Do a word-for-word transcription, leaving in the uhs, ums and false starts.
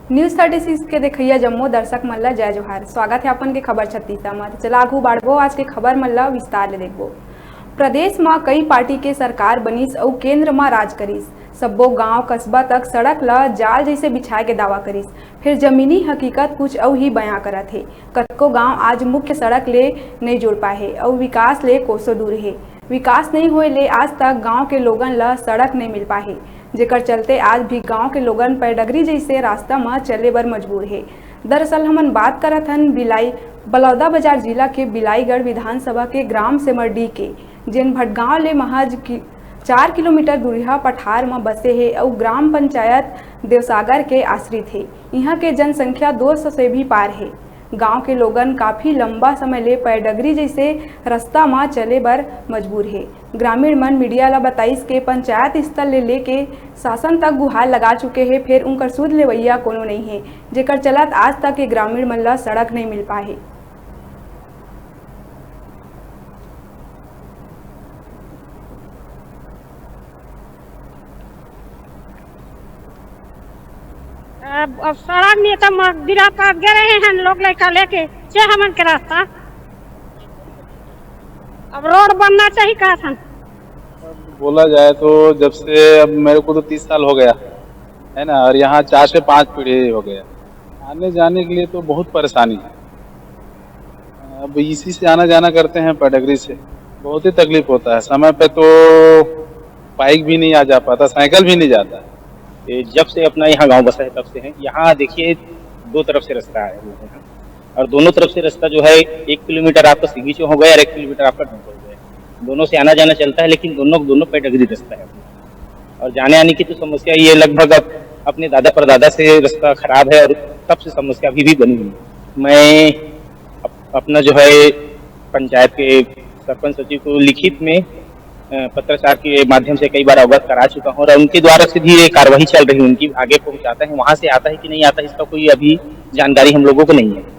News thirty six के देखइया जम्मो दर्शक मन ला जय जोहार। स्वागत हे अपन के खबर छत्तीसा म। त चला आगू बाढ़बो आज के खबर मन ला विस्तार ले देखबो। प्रदेश म कई पार्टी के सरकार बनिस अउ केंद्र म राज करिस। सब्बो गांव कस्बा तक सड़क ल जाल जइसे बिछाए के दावा करिस, फेर जमीनी हकीकत कुछ अउ ही बयां करत हे। कतको गांव आज मुख्य सड़क ले नइ जुड़ पाए हे अउ विकास ले कोसों दूर हे। विकास नइ होए ले आज तक गांव के लोगन ल सड़क नइ मिल पाए हे, जेकर चलते आज भी गांव के लोगन पैडगरी जइसे रास्ता म चले बर मजबूर हे। दरअसल हमन बात करत हन बिलाई, बलौदाबाजार जिला के बिलाईगढ़ विधानसभा के ग्राम सेमरडीह के, जेन भटगांव ले महज कि-, चार किलोमीटर दूरिहा पठार म बसे हे अउ ग्राम पंचायत देवसागर के आश्रित हे। इहां के जनसंख्या दो सौ से भी पार हे। गांव के लोगन काफी लंबा समय ले पैडगरी जइसे रास्ता म चले बर मजबूर हे। ग्रामीण मन मीडिया ला बताइस के पंचायत स्तर ले लेके शासन तक गुहार लगा चुके हे, फेर उनकर सुध लेवइया कोनो नइ हे, जेकर चलत आज तक ये ग्रामीण मन ला सड़क नइ मिल पाए हे। अब, अब सड़क नहीं तो म-, बिना पास गे रहे हैं लोग लड़का लेके, से हमन के रास्ता। अब रोड बनना चाहिए, कहा था। बोला जाए तो जब से, अब मेरे को तो तीस साल हो गया है ना, और यहाँ चार से पांच पीढ़ी हो गया। आने जाने के लिए तो बहुत परेशानी है। अब इसी से आना जाना करते हैं पैडगरी से, बहुत ही तकलीफ होता है। समय पे तो बाइक भी नहीं आ जा पाता, साइकिल भी नहीं जाता। ये जब से अपना यहाँ गांव बसा है तब से है। यहाँ देखिए, दो तरफ से रास्ता है हम लोग यहाँ, और दोनों तरफ से रास्ता जो है, एक किलोमीटर आपका सीबीचो हो गया और एक किलोमीटर आपका डोंगो हो गया। दोनों से आना जाना चलता है, लेकिन दोनों दोनों पैडगरी रास्ता है। और जाने आने की तो समस्या ये लगभग अब अपने दादा परदादा से रास्ता खराब है और तब से समस्या अभी भी बनी हुई है। मैं अप-, अपना जो है पंचायत के सरपंच सचिव को लिखित में, अ, पत्राचार के माध्यम से कई बार अवगत करा चुका हूँ और उनके द्वारा से भी ये कार्रवाई चल रही है, उनकी आगे पहुँचाता है, वहाँ से आता है कि नहीं आता है, इसका कोई अभी जानकारी हम लोगों को नहीं है।